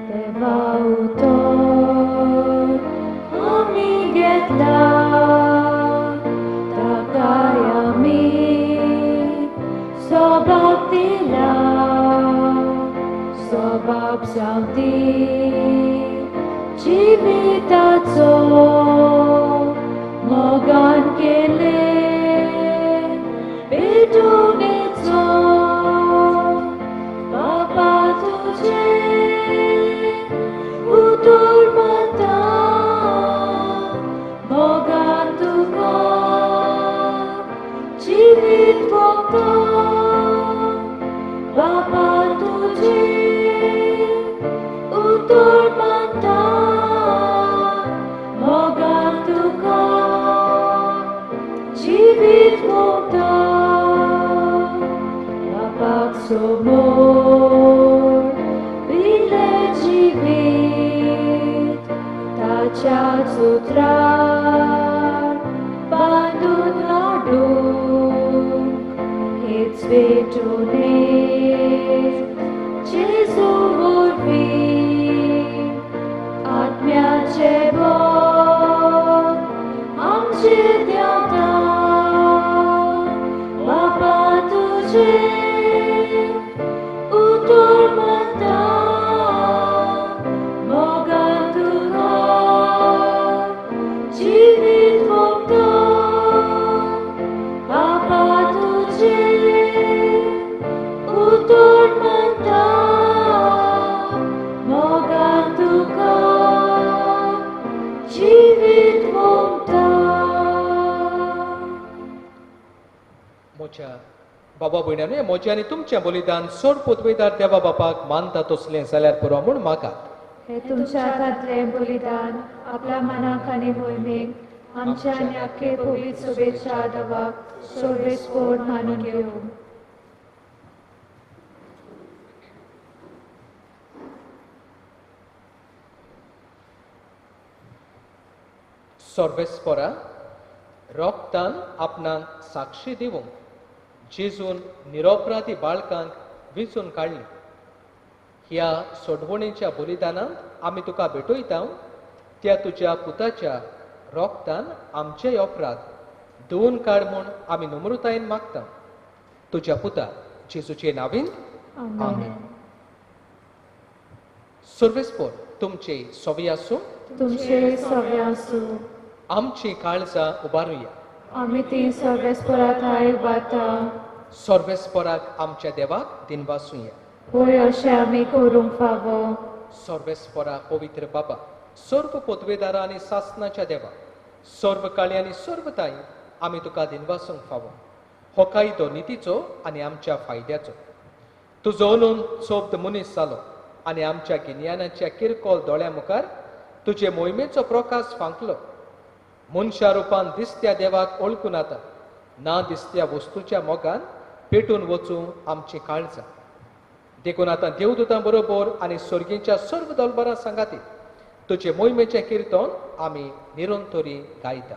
देवा उतर आमी घेतला, ताकाय आमी सोबाब दिला, सोबाब जावंदी जिविताचो मोगान केले पेटोवणेचो. बाबा तुजे उतर मानता, मोगान तुका जिवीत भोगता. बाबा तुजे उतर मानता, मोगान तुका जिवीत भोगता. बापाक समोर दिलें जिवीत, ताच्या सुत्रार बांदून हाडूंक हेच पेटोवणेक जेजू वरवीं आत्म्याचें बळ आमचेर देंवता. बाबा तुजें उतर मानता, मोगान तुका जिवीत भोगता. बाबा तुजें उतर मानता, मोगान तुका जिवीत भोगता.
म्हज्या बाबा भयणांनो, म्हजें आनी तुमचें बलिदान सोड पोतवेदार देवा बापाक मानता तसलें जाल्यार पुरो म्हूण मागात.
हे तुमच्या हातांतलें बलिदान आपल्या मनाक आनी मोहिमेक आमच्या आनी आख्खे पवित्र शुभेच्छा देवाक सर्वेस्पोर मानून घेवं.
सर्वेस्पोरा रोगतान आपणाक साक्षी दिवंक जेजून निरपराधी बाळकांक विंचून काडली. ह्या सोडवणेच्या बलिदानांत आमी तुका भेटयता त्या तुज्या पुताच्या रोगतान आमचेय अपराध धुवून काड म्हूण आमी नम्रतायेन मागता. तुज्या पुता जेजूचे नांवीन.
आमेन.
सर्वेस्पोर तुमचे सवी आसूं,
तुमचे सवे आसूं.
आमची काळजां उबारुया.
आमी ती सर्वेस्पोरा थाय उबारता.
सर्वेस्पोराक आमच्या देवाक दिनवासुया.
होय, अशें आमी करूंक फावो.
सर्वेस्पोरा पवित्र बाबा, सर्व पदवेदारा आनी सासनाच्या देवा, सर्व काळी आनी सर्व ताई आमी तुका दिनवासूंक फावो. हो कायदो नितीचो आनी आमच्या फायद्याचो. तुजो अंदून सोब्द मनीस जालो आनी आमच्या गिन्यानाच्या किरकोळ दोळ्या मुखार तुजे मोहिमेचो प्रकाश फांकलो. मनशा रुपान दिसत्या देवाक वळखून आतां ना दिसत्या वस्तूच्या मोगान पेटून वचूं आमची काळजां. देखून आतां देवदूतां बरोबर आनी सर्गीच्या सर्व दलबरां सांगाती तुजे मोहिमेचें किर्तन आमी निरंतरी गायता.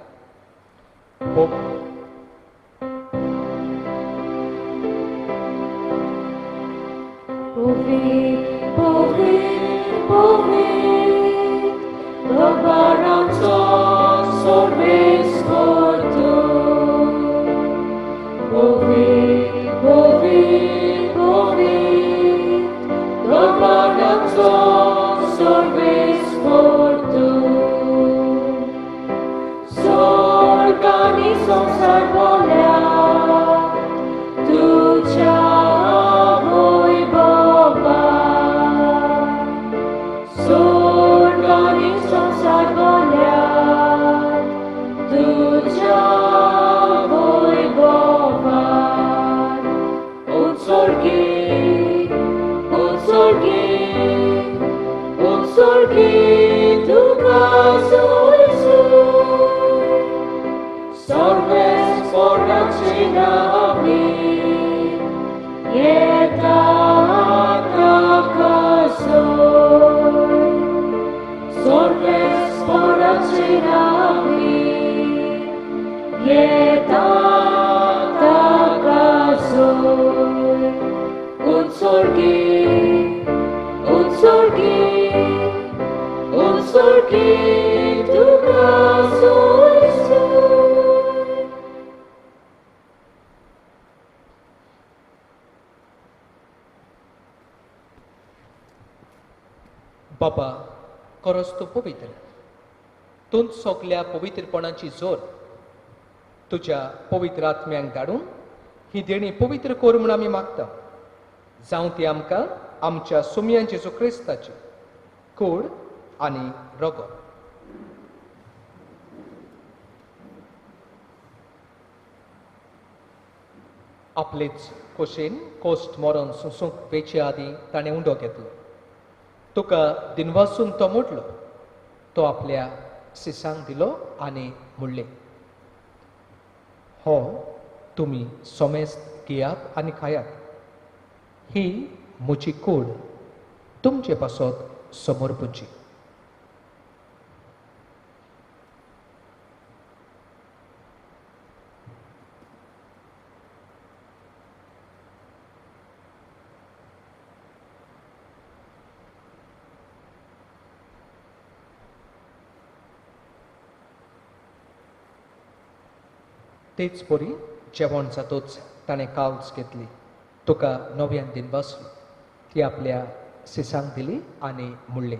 Tucha voi baba.
उत्सर्गी उत्सर्गी तुका सोयसूय सर्वेस्पराची नामी येता ताका सोय सर्वेस्पराची नामी येता ताका सोय उत्सर्गी उत्सर्गी उत्सर्गी तुका सोयसूय.
बाबा, खरोच तूं पवित्र, तूं सगल्या पवित्रपणाची जोर. तुज्या पवित्र आत्म्यांक धाडून ही देणी पवित्र कर म्हूण आमी मागता. जावं ती आमकां आमच्या सुमयान जेजू क्रिस्ताची कूड आनी रगत. आपलेच खोशेन कोश्ट मरण सोंसूंक वेचे आदीं ताणें उंडो घेतलो. तुका दिनवासून तो मोडलो. तो आपल्या सिसांक दिलो आनी म्हणलें, हो तुमी सोमेस्त घेयात आनी खायात. ही म्हजी कूड तुमचे पासत समर्पूची. तेच परी जेवण जातोच ताणें कावच घेतली. तुका नव्यान दिन बसली. ती आपल्या सिसांक दिली आनी म्हणलें,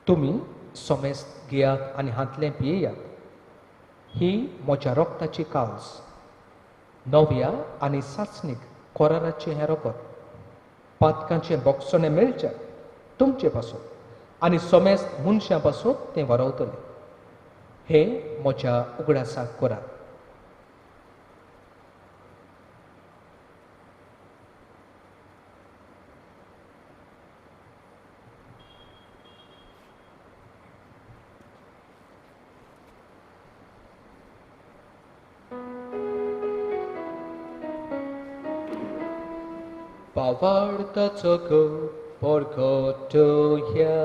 तुमी सोमेस्त घेयात आनी हांतलें पियेयात. ही म्हज्या रोगताची कावस, नव्या आनी सासणीक कोराराचें हें रोगत. पातकांचें बोगसणें मेळचें तुमचे पासून आनी सोमेस्त मनशां पासून तें वरवतलें. हे म्हज्या उगडासाक करात. भावार्थाचो परगटोया.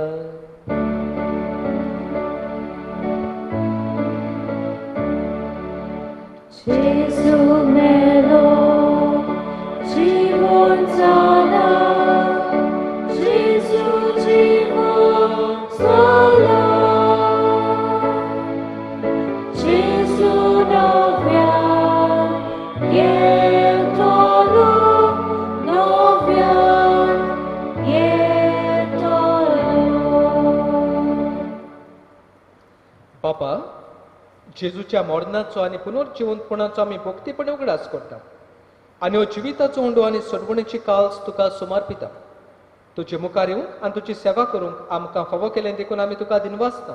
Gesù melo, जीवन जाला, Gesù जीवन जाला, Gesù नव्यान येतलो, नव्यान येतलो.
बाबा, जेजूच्या मरणाचो आनी पुनर्जिवंतपणाचो आमी भक्तीपणे उगडास करता आनी हो जिविताचो उंडो आनी सोडवणेची काल्स तुका सुमार पिता. तुजे मुखार येवंक आनी तुजी सेवा करूंक आमकां फावो केलें देखून आमी तुका दिनवासता.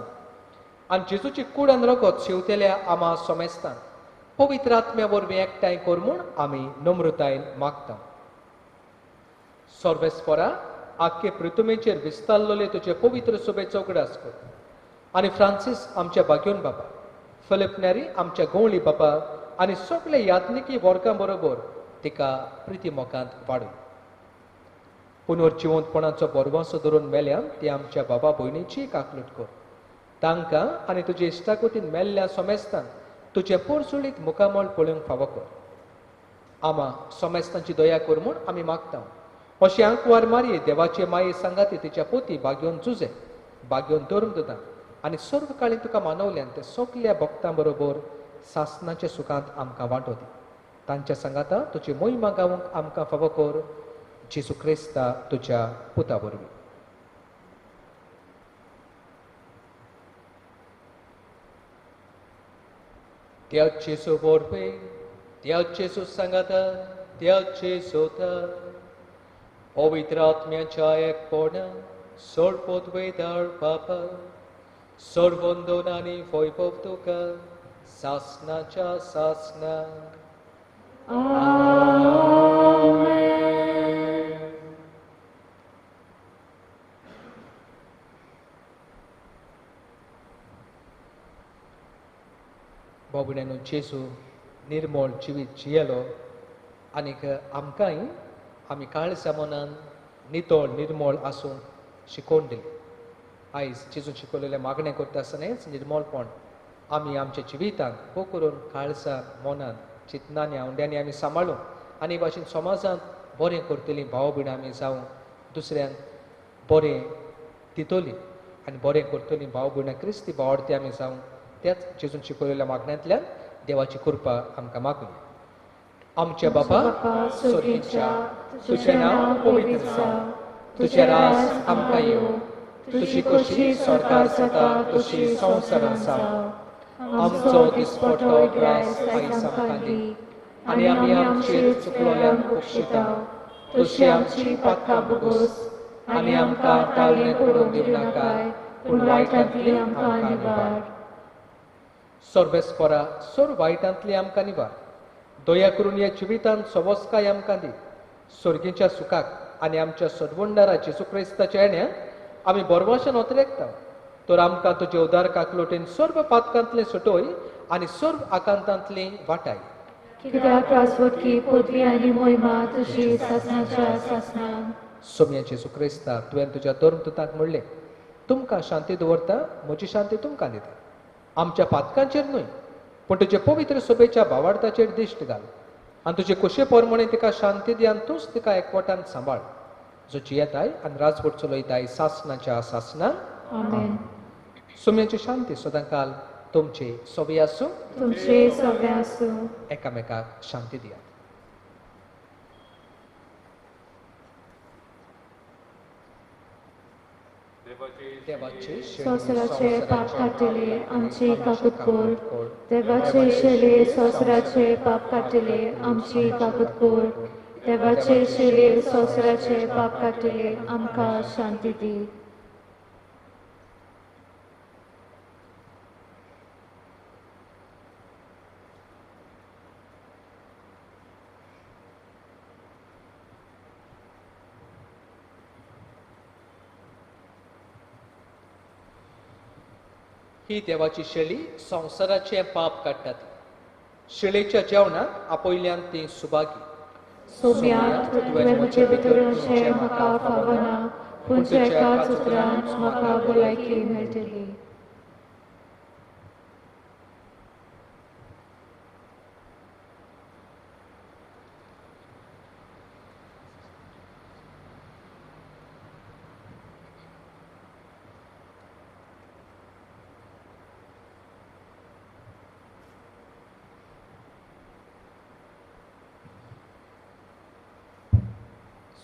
आनी जेजूची कूड आनी रगत शेवतेल्या आमा सोमेस्तान पवित्र आत्म्या वरवीं एकठांय कर म्हूण आमी नम्रतायेन मागता. सर्वेस्परा, आख्खे पृथुमेचेर विस्तारलेले तुजे पवित्र सुबेचो उगडास कर आनी फ्रांसीस आमच्या भाग्योन बाबा, फिलीप नेरी आमच्या गवळी बाबा आनी सगळे याज्ञिकी वर्गां बरोबर तिका प्रिती मोगांत वाडून पुनर्जिवंतपणाचो बरवासो धरून मेल्यान ती आमच्या बाबा भयणीची काकलूट कर. तांकां आनी तुजे इश्टागतीन मेल्ल्या सोमेस्तान तुजें पोरसुळीत मुखामळ पळोवंक फावो कर. आमा सोमेस्तांची दया कर म्हूण आमी मागता. अशें आंकवार मारये देवाचे माये सांगाती तिच्या पोती बागेवन जुजे बागेवन धरून दिता आनी सर्व काळी तुका मानवल्यान ते सगल्या भक्तां बरोबर सासनाच्या सुखांत आमकां वांटो दी. तांच्या सांगाता तुजी मोहिमा गावंक आमकां फावो कर. जेजू क्रिस्ता तुज्या पुता वरवीं. त्या जेजू वरवीं, त्या जेजू सांगाता, त्या जेजूता पवित्र आत्म्याच्या एकपणा सोडपोत वेदार बापा सर्वंदन आनी वैभव तुका सासनाच्या सासना.
आमेन.
भाव भयणांनो, जेजू निर्मळ जिवीत जियेलो आनीक आमकांय आमी काळजा मनान नितळ निर्मळ आसूंक शिकोवन दिलें. आयज जेजून शिकवलेलें मागणें करता आसतनाच निर्मळपण आमी आमच्या जिवितांत भोव करून काळजा मनान चिंतनांनी आवंड्यांनी आमी सांबाळूं आनी भाशेन समाजांत बरें करतलीं भाव भयणां आमी जावं, दुसऱ्यांक बरें दितलीं आनी बरें करतलीं भाव भयणां क्रिस्ती भावार्थी आमी जावं. त्याच जेजून शिकवलेल्या मागण्यांतल्यान देवाची कृपा आमकां मागुया. आमच्या बापा स्वर्गीच्या, तुजें नांव पवित्र जावं, तुजें राज आमकां येवं, तुजी खोशी स्वर्गार जाता तशी संवसारांत जावं. आमचो दिसपटो ग्रास आयज आमकां दी आनी आमी आमचेर चुकलोल्यांक बक्षिता तशी आमची पातकां भोगोस आनी आमकां ताळणे पडूंक दिवं नाकाय, पूण वायटांतली आमकां निवार. सर्वेस्परा सर्व वायटांतली आमकां निवार. दया करून ह्या जिवितांत सवस्काय आमकां दी. सर्गीच्या सुखाक आनी आमच्या सदवंडारा जेजू क्रिस्ताच्या येण्याक आमी बरवाशान ओतरेकता. तर आमकां तुजे उदार काकलोटेन सर्व पातकांतलें सुटोय आनी सर्व आकांतांतली वाटाय.
कित्याक राजवटकी पदवी आनी मोहिमा तुजी सासणाच्या सासणाक.
सोम्या जेजू क्रिस्ता, तुवें तुज्या धर्मदूतांक म्हणलें, तुमकां शांती दवरता, म्हजी शांती तुमकां दिता. आमच्या पातकांचेर न्हय पूण तुजे पवित्र सभेच्या भावार्थाचेर दिश्ट घाल आनी तुजे कुशे प्रमाणे तिका शांती दी आनी तूंच तिका एकवटान सांबाळ, जो जियेताय आनी राजवट चलयताय सासणाच्या सासणाक.
आमेन.
सोम्याची शांती सदांकाल तुमचे सोबी आसूं,
तुमचे सगळे आसूं.
एकामेकाक शांती दियात.
संवसाराचे पाप काडटले आमची काकूत कर. देवाचे शेले संवसाराचे पाप काडटले आमची काकूत कर. देवाचे शेले संवसाराचे पाप काडटले आमकां शांती दी.
ही देवाची शेळी संवसाराचें पाप काडटात. शेळेच्या जेवणाक आपयल्यान ती सुभागी.
सोम्या, तुवें म्हजे भितर येवचें म्हाका फावना, पूण तुज्या एकाच उतरान म्हाका भलायकी मेळटली.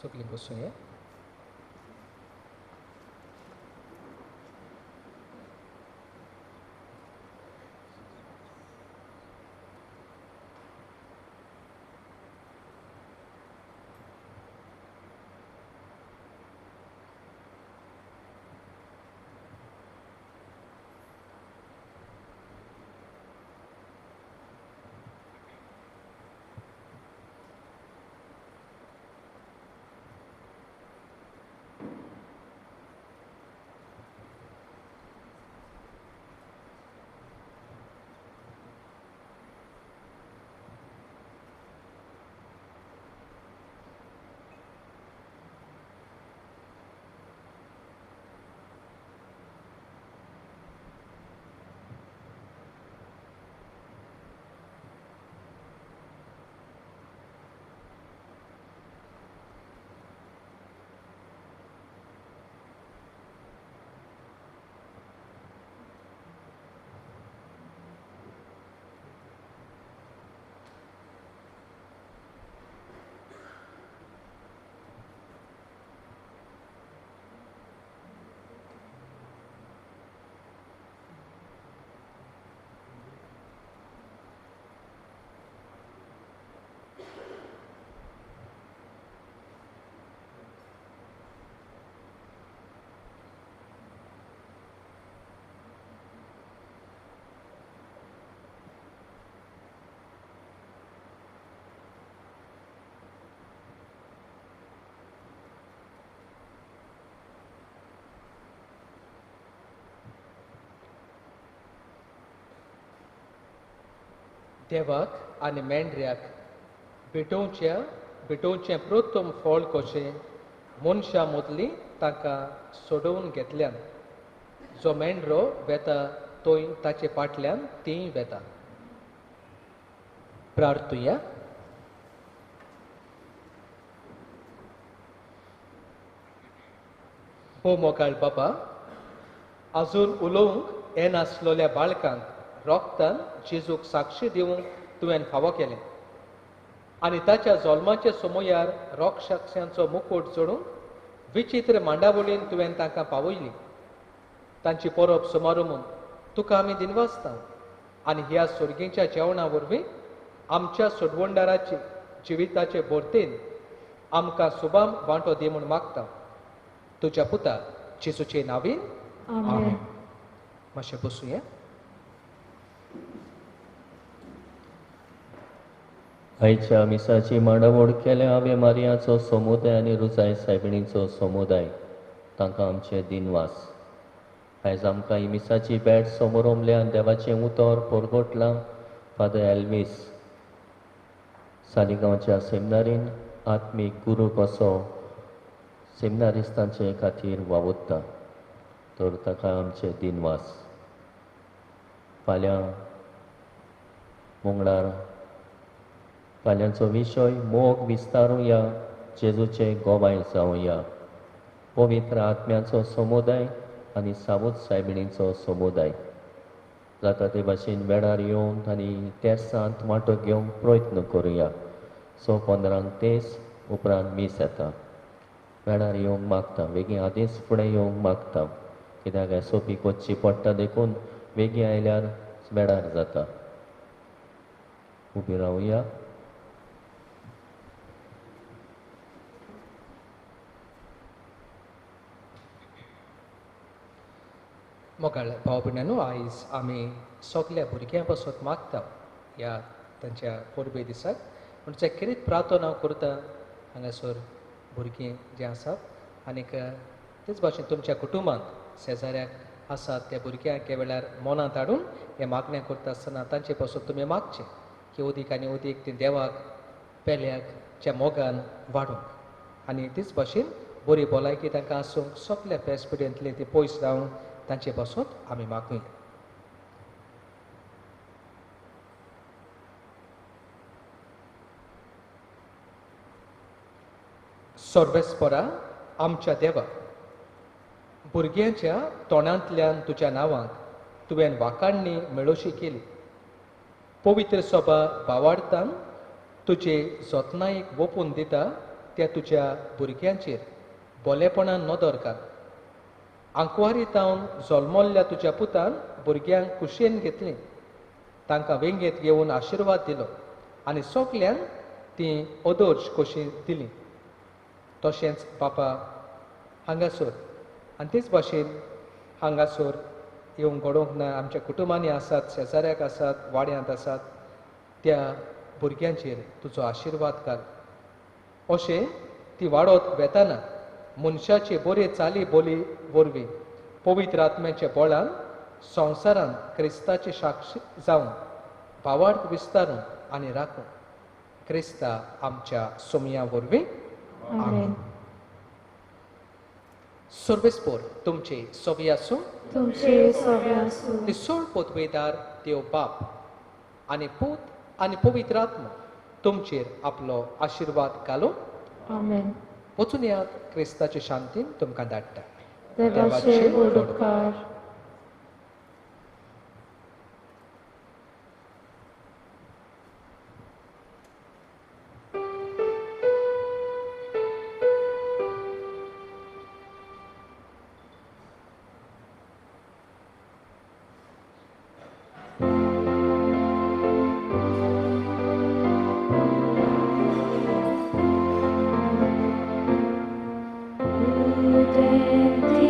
सगळीं बसूया. देवाक आनी मेंढऱ्याक भेटोवचें प्रथम फळ कशें मनशां मदली तांकां सोडोवन घेतल्यान. जो मेंढरो वेता थंय ताचे फाटल्यान तींय वेता. प्रार्थुया. हो मोगाळ बाबा, आजून उलोवंक येनासलेल्या बाळकांक रोगतान जेजूक साक्षी दिवंक तुवें फावो केलें आनी ताच्या जल्माच्या समयार रोगशाक्षांचो मुकूट जोडूंक विचित्र मांडावळीन तुवें तांकां पावयली. तांची परब सुमारूमून तुका आमी दिनवासता आनी ह्या सोर्गींच्या जेवणा वरवीं आमच्या सोडवणदाराचे जिविताचे भरतेन आमकां सुबाम वांटो दी म्हूण मागता. तुज्या पुता जेजूचे नांवीन आमेन. मातशें बसुया.
आयच्या मिसाची मांडावळ केल्या आवे मारियाचो समुदाय आनी रुजाय सायबिणीचो समुदाय, तांकां आमचे दिनवास. आयज आमकां ही मिसाची भेट समोरमल्या देवाचें उतर परगटलां फादर एल्वीस सालिगांवच्या सेमिनारीन आत्मीक गुरू कसो सेमिनारिस्तांचे खातीर वावुरता, तर ताका आमचे दिनवास. फाल्यां मंगळार फाल्यांचो विशय मोग विस्तारुया, जेजूचे गोवाय जावया, पवित्र आत्म्याचो समुदाय आनी सावूद सायबिणीचो समुदाय. जाता ते भाशेन वेळार येवन आनी तेर्सांत वांटो घेवंक प्रयत्न करुया. 6:15 तेस उपरांत मीस येता. वेळार येवंक मागता, वेगीं आदींच फुडें येवंक मागता, कित्याक एसओपी करची पडटा, देखून वेगीं आयल्यार वेळार जाता. उबी रावया.
मोगाळ भाव भयणांनो, आयज आमी सगल्या भुरग्यां पासत मागता ह्या तांच्या परबे दिसाक. म्हणजे खेरीत प्रार्थना करता हांगासर भुरगीं जें आसात आनीक तेच भाशेन तुमच्या कुटुंबांत शेजाऱ्याक आसात त्या भुरग्यांक वेळार मनांत हाडून हें मागणें करता आसतना तांचे पासून तुमी मागचें की अदीक आनी अदीक ती देवाक पेल्याक मोगान वाडूंक आनी तेच भाशेन बरी भलायकी तांकां आसूंक सगल्या पेसपिड्यांतली ती पयस रावूंक तांचे पासून आमी मागूया. सर्वेस्परा आमच्या देवा, भुरग्यांच्या तोंडांतल्यान तुज्या नांवाक तुवें वाखाणणी मेळोशी केली. पवित्र सभा भावार्थान तुजे जतनायेक वोपून दिता त्या तुज्या भुरग्यांचेर बोलेपणान नदर घाल. आंकवारी तावन जल्मल्ल्या तुज्या पुतान भुरग्यांक कुशेन घेतली, तांकां वेंगेंत घेवन आशिर्वाद दिलो आनी सगल्यांक ती अदर्श कशी दिली. तशेंच बापा हांगासर आनी तेच भाशेन हांगासर येवंक घडोवंक ना आमच्या कुटुंबांनी आसात, शेजाऱ्याक आसात, वाड्यांत आसात त्या भुरग्यांचेर तुजो आशिर्वाद घाल. अशें ती वाडत वेताना मनशाचे बरे चाली बोली वरवीं पवित्र आत्म्याच्या बळान संवसारान क्रिस्ताचे साक्षी जावन भावार्थ विस्तारून आनी राखून क्रिस्ता आमच्या सोमया वरवीं आमेन. सर्वेस्पोर तुमचे सोबी आसूं,
तुमचे सोबी आसूं.
ती सोळ पोतवेदार देव बाप आनी पूत आनी पवित्र आत्मा तुमचेर आपलो आशिर्वाद घालूं.
आमेन.
वचून यात, क्रिस्ताचे शांतीन तुमकां धाडटा.
देवाचे व्हड उपकार. Prudenti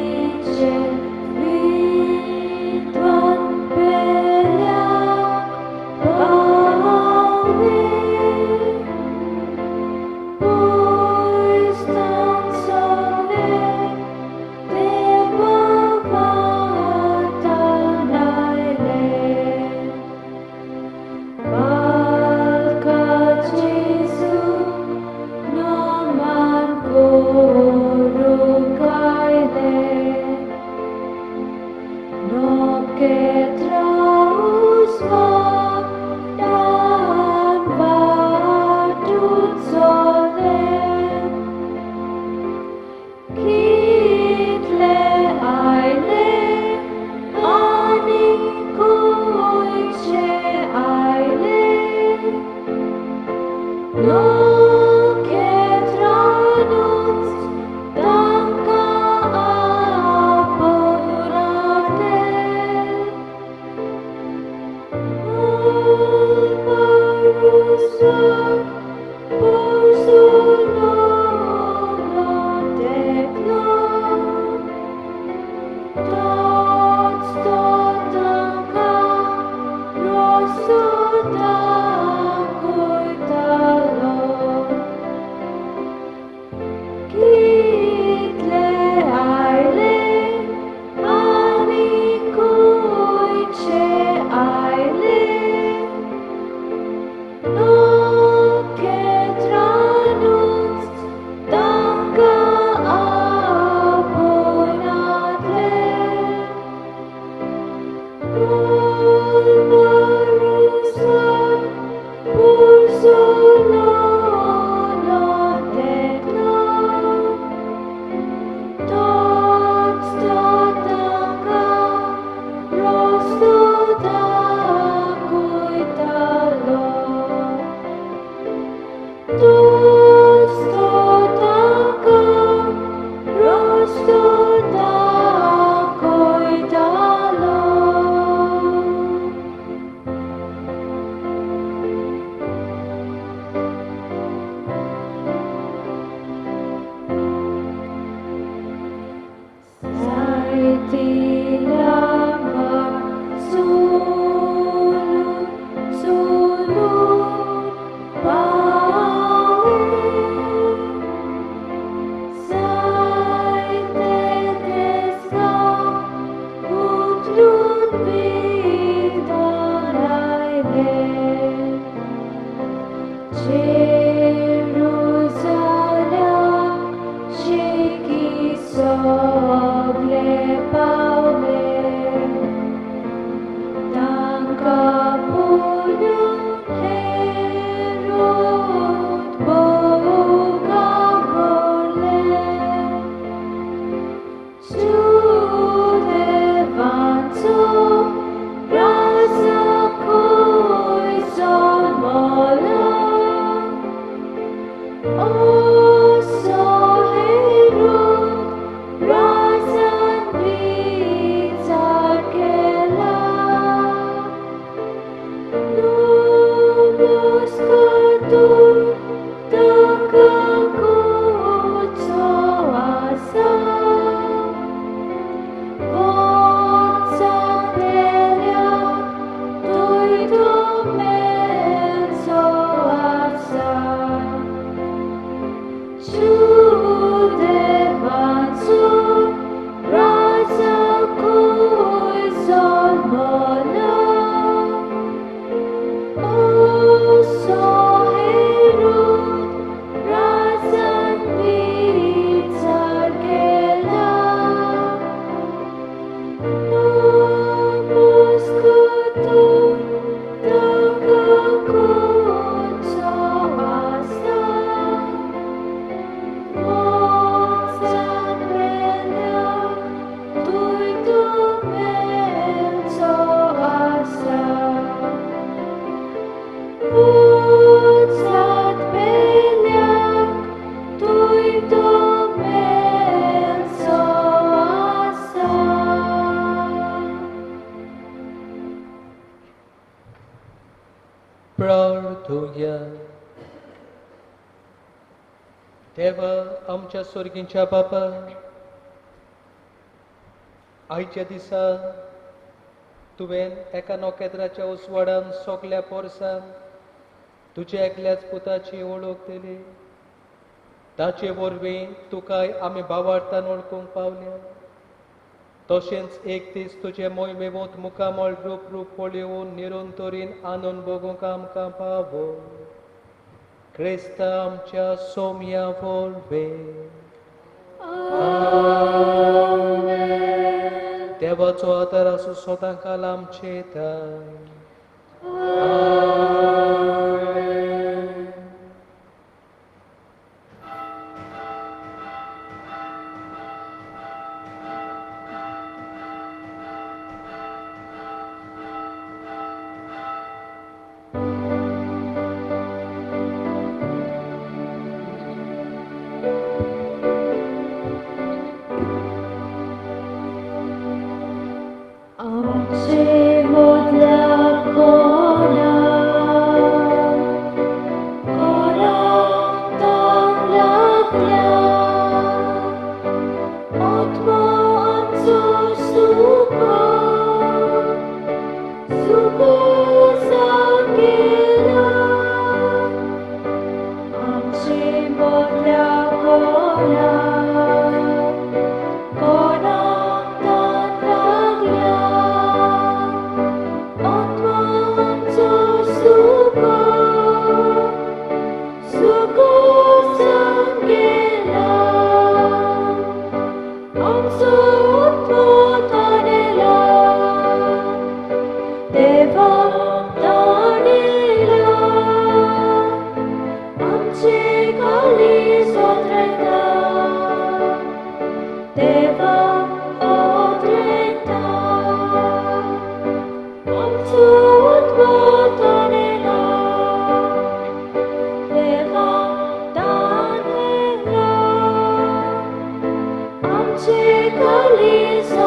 दिल्या वाट चलून चलून पावले जायते देसां उतरून भितर आयले जेरुजालेम शेकी सगळे पावले तांकां पळोवन हेरोद भोव घाबरले जुदेवांचो राजा खंय जल्मला असो हेरोद राजान विचार केला नमस्कार ताका करचो आसा वचप पेल्याक थंय तो मेळचो आसा जुदेवांचो राजा खंय जल्मला असो हेरोद राजान विचार केला नमस्कार ताका करचो आसा वचप पेल्याक थंय तो मेळचो आसा वचत पेल्याक थंय तो मेळचो आसा.
प्रार्थुया. देवा आमच्या स्वर्गींच्या बापा, आयच्या दिसा तुवें एका नखेत्राच्या उजवाडान सगल्या पोरसान तुज्या एकल्याच पुताची वळख दिली. ताचे वरवीं तुकाय आमी भावार्थान वळखूंक पावल्या. तशेंच एक दीस तुजें मोहिमेवंत मुखामळ रूप रूप पळोवन निरंतरीन आनंद भोगूंक आमकां पावो. क्रिस्त आमच्या सोम्या वरवीं. देवाचो आदार आसूं सदां काल आमचे थांय.
आमचे मदल्या कोणा कोणाक तान लागल्या आत्मो आमचो सुको सुको गेला. आमचे मदल्या कोणा कोणाक तान लागल्या आत्मो आमचो सुको सुको गेला. आमचो आत्मो ताणेला देवा ताणेला आमचे काळीज ओतरेता देवा ओतरेता. आमचो आत्मो ताणेला देवा ताणेला आमचे काळीज.